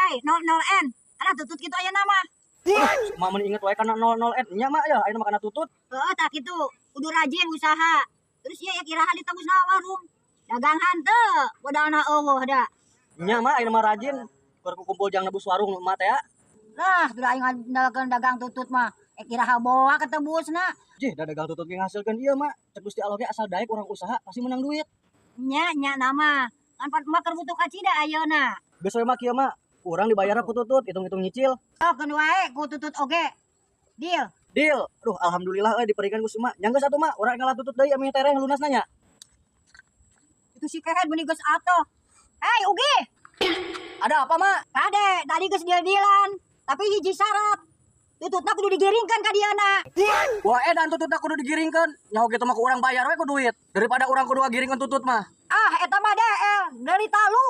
Hey, 00N. Kana tutut kitu aya nama. Mak mun inget wae kana 00N nya, Mak, ya ayeuna mah kana tutut. Heeh, tah kitu. Kudu rajin usaha. Terus ieu ya iraha ditembusna warung. Dagang hanteu, modalna euweuh da. Nya, Mak, ayeuna mah rajin. Keur kumpul jang nebus warung nu emak teh ya. Lah, sudah aing ngandalkeun dagang tutut mah. Eh, iraha boa ketebusna. Jih, da dagang tutut ge ngahasilkeun ieu, Mak. Cek Gusti Allah ge asal daek urang usaha pasti menang duit. Nya nya nama. Kan pan emak keur butuh kacida ayeuna. Geus we, Mak, kieu, Mak. Urang dibayarna ku tutut, hitung-hitung nyicil. Oh, keun wae ku tutut oge. Deal. Deal. Aduh, alhamdulillah euy diperikan ku si Mak. Nya geus atuh, Mak, urang ngalah tutut deui ameh tereh lunasna nya. Itu si kehed meuni geus atoh. Hei, Ugi. Ada apa, Mak? Kade, tadi geus deal-dealan. Tapi hiji syarat. Tututna kudu digiringkan ka dieuna. Wah, edan tututna kudu digiringkeun. Nyaho kitu mah ku urang bayar we ku duit. Daripada urang kudu ngagiringkeun tutut mah. Ah, eta mah DL dari talu.